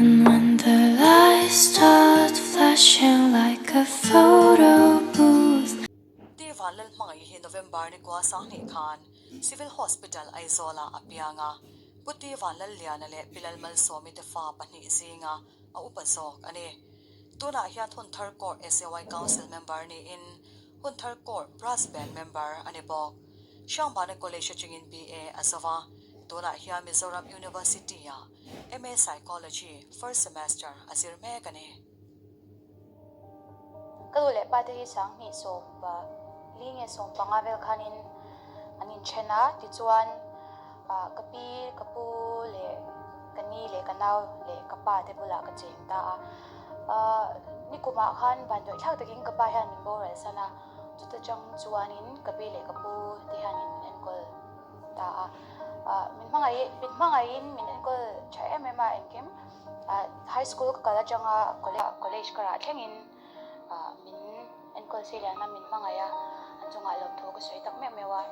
And when the lights start flashing like a photo booth. Ti Vanlalhmangaih hi November ni kua 20 khan Civil Hospital Aizawl-ah a piang a, Pu Ti Vanlalliana leh Pi Lalmalsawmi te fa pahnih zinga a upa zawk a ni. Tunah hian Hunthar Corps SAY Council member niin Hunthar Corps Brass Band member a ni bawk. Hrangbana College atangin BA a zo a, tunah hian Mizoram University-ah MA Psychology first semester a zir mek a ni. Ka nu leh pa te hi 2014 nge 15 vel khanin an inthen a, tichuan ka pi, ka pu leh ka ni leh ka nau leh ka pa te bulah ka cheng ta a. Nikumah khan vanduai thlak takin ka pa hian min boral san a, chuta chang chuanin ka pi leh ka pu te hian min enkawl ta a. Min hmangaih, min hmangaihin min enkawl tha em em a engkim. High school ka kal atanga college ka rah thlengin min enkawl si lian a, min hmangaih a, an chungah lawmthu ka sawi tak meuh meuh a.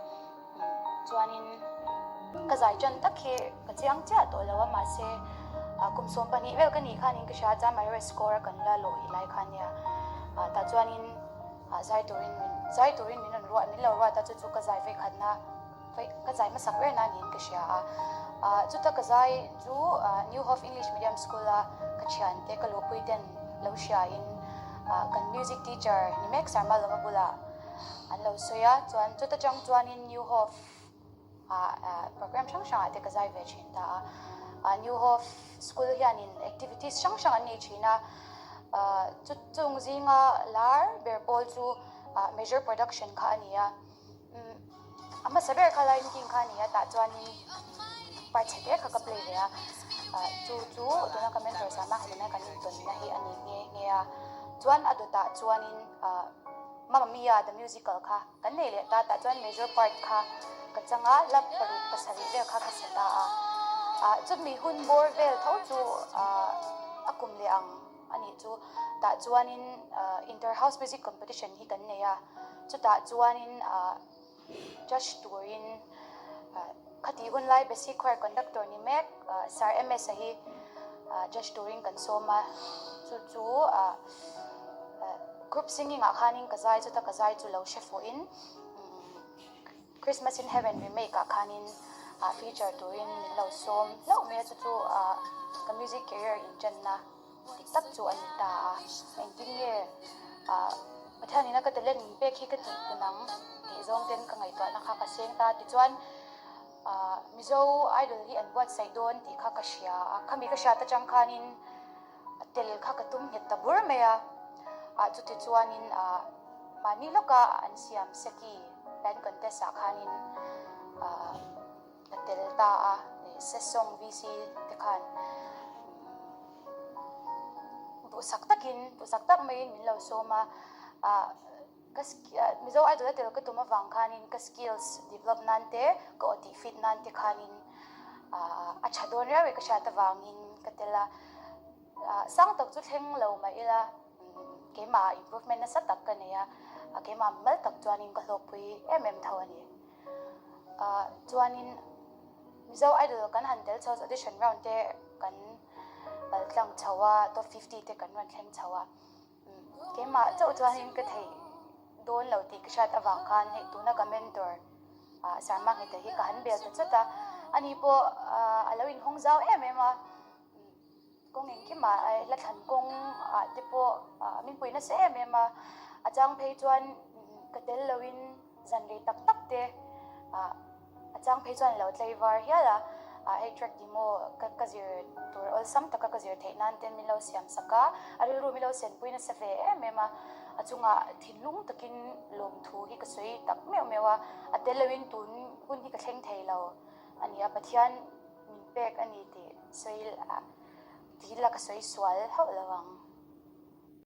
Chuanin ka zai tan tak hi ka chiang chiah tawh lo a, mahse kum 12 vel ka nih khanin ka hria a, chuan Marriott score a kan la lawh lai kha ania. Tah chuanin zai turin min zai turin min rawn ruah min lo ruat a, chu chu ka zai vekhatna. Ka zai hmasak ber na niin ka hria a. Chuta ka zai chu New Hope English Medium School a ka thiante ka luhpui ten lo hriain kan music teacher ni mek Sarma Lawma bulah an lo sawi a. Chuan chuta tang chuanin New Hope ah program hrang hrangah te ka zai ve thin ta a. New Hope School hianin activities hrang hrang an nei thin a. Chung zinga lar ber pawl chu major production kha a ni a. A hmasa ber kha Lion King kha a ni a, tah chuanin part chhe te kha ka play ve a, chu chu tuna ka mentor Sama Helena kan intawnna hi a ni nghe nghe a, chuan a dawtah chuanin Mamma Mia the musical kha kan nei leh ta, tah chuan major part kha ka chang a, hla paruk pasarih vel kha ka sa ta a, chumi hun bawr vel tho chu a kum leh ang. A nih chu, tah chuanin Inter House Music Competition hi kan nei a, chutah chuanin judge turin khati hun lai Basic Choir Conductor ni mek Sir MS a hi judge turin kan sawm a, chu chu group singing ah khanin ka zai chuta ka zai chu lo hre fuhin Christmas in Heaven remake ah khanin feature turin min lo sawm hlauh mai a, chu chu ka music career inṭanna dik tak chu a ni ta a. Engtin nge Pathianina ka talent min pek hi ka tih pun ang tih zawng ten ka ngaihtuahna kha ka seng ta. Tichuan Mizo Idol hi an buatsaih dawn tih kha ka hria a, khami ka hriat atang khanin tel kha ka tum nghet ta bur mai a. Chutichuanin mahni lawka an siam Seki band contest ah khanin Ka tel ta a, Sesawng VC te khan duhsak takin, duhsak tak maiin min lo sawm a, ka Mizo Idol a tel ka tum avang khanin ka skills develop nan te, ka aw tih fit nan te khanin a tha dawn riau e ka hriat avangin ka tel a, sang tak chu thleng lo mah ila keimah improvement nasa tak ka nei a, keimah mal tak chuanin ka hlawkpui em em tho a ni. Chuanin Mizo Idol kan han tel chho audition round te kan kal tlang chho a, top 50 te kan rawn thleng chho a. Keimah chauh chuanin ka theih dawn lo tih ka hriat avang khan hei tuna ka mentor Sarma Nghete hi ka han bel ta chawt a. Ani pawh a lo inhawng zau em em a. Kawng engkimah hla thlan kawng ah te pawh min pui nasa em em a, a chang phei chuan ka tel loin zan rei tak tak te a chang phei chuan lo tlei var hial a, hei track demo ka ka zir tur awlsam taka ka zir theih nan ten min lo siam sak a, a rilru min lo senpui nasa ve em em a, a chungah thinlung takin lawmthu hi ka sawi tak meuh meuh a, a tel loin tun hun hi ka thleng thei lo a ni a, Pathian min pek a ni tih sawi tih la ka sawi sual hauh lo ang.